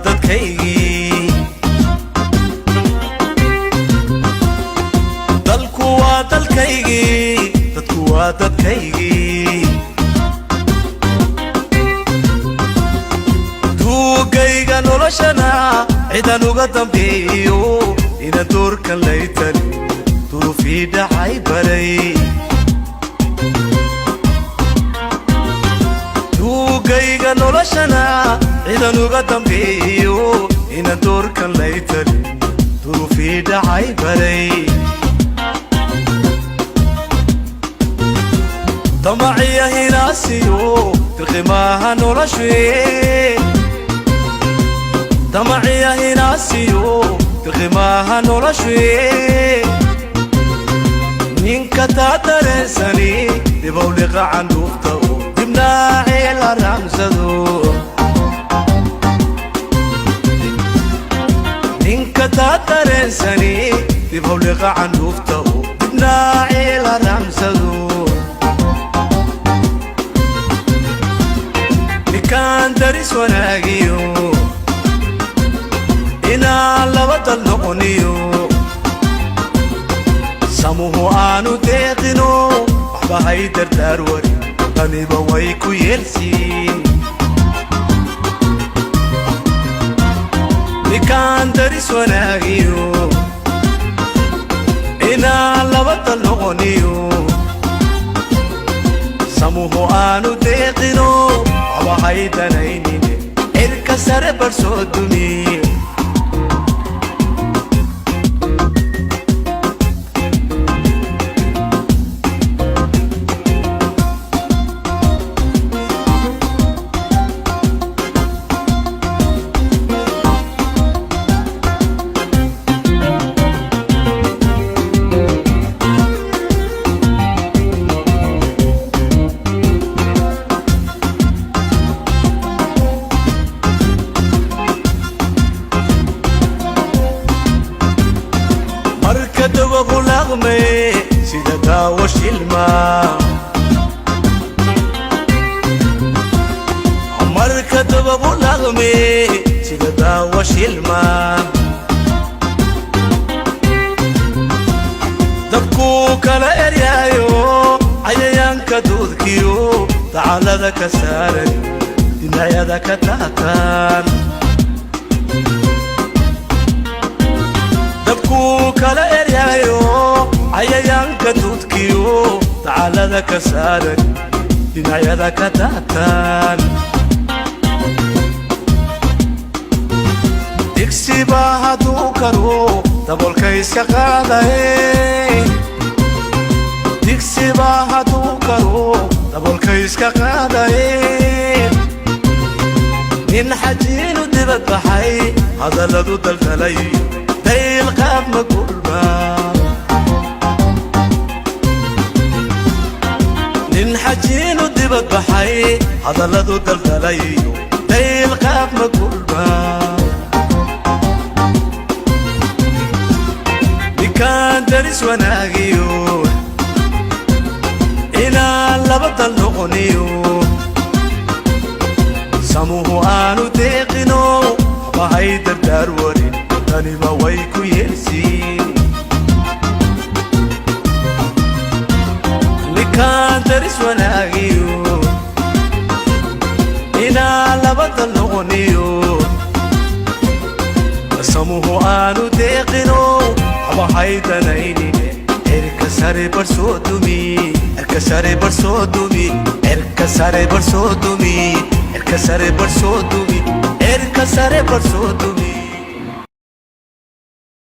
Dadkaygii, dalku waa dalkaygii, dadku waa dadkaygii. Duugayga noloshana cidan uga dambeeyo ina doorkan laytani duruufii dhacay baray. Duugayga noloshana cidan uga dambeeyo ina doorkan laytani duruufii dhacay baray. Damaciya hinaasiyo dirqimaaha noloshe, damaciya hinaasiyo dirqimaaha noloshe. Ninka taa dareensani dibowliqa candhuufta oo dibnaacii la raamsado. Ninka taa dareensani dibowliqa candhuufta oo dibnaacii la raamsado. Ninkaan daris wanaagiyo inaan laba dal noqoniyo, samuhu aanu deeqino, waxba hay dardaar wari, taniba way ku yeelsiin. Ninkaan daris wanaagiyo inaan laba dal noqoniyo, samuhu aanu deeqino, waxba hay danaynine, cirka sare bar soo dumi. Marka dabagu laqme sida daawo shilma, marka dabagu laqme sida daawo shilma, dabkuu kala eryaayo cayayaanka duudkiyo dacalada ka saaran dhinacyada ka taataan. Dabkuu kala eryaayo cayayaanka duudkiyo dacalada ka saaran dhinacyada ka taataan. Digsi baa hadduu karo dabolka iska qaadaye, digsi baa hadduu karo dabolka iska qaadaye. Nin xajiinu dibad baxay hadalladu daldalay dayl qaab ma gulba. Nin xajiinu dibad baxay hadalladu daldalay dayl qaab ma gulba. Ninkaan daris wanaagiyo inaan laba dal noqoniyo, samuhu aanu deeqino, waxba hay dardaar warin, taniba way ku yeelsiin. Ninkaan daris wanaagiyo inaan laba dal noqoniyo, samuhu aanu deeqino, waxba hay danaynine, cirka sare bar soo dumi, cirka sare bar soo dumi, cirka sare bar soo dumi, cirka sare bar soo dumi, cirka sare bar soo dumi.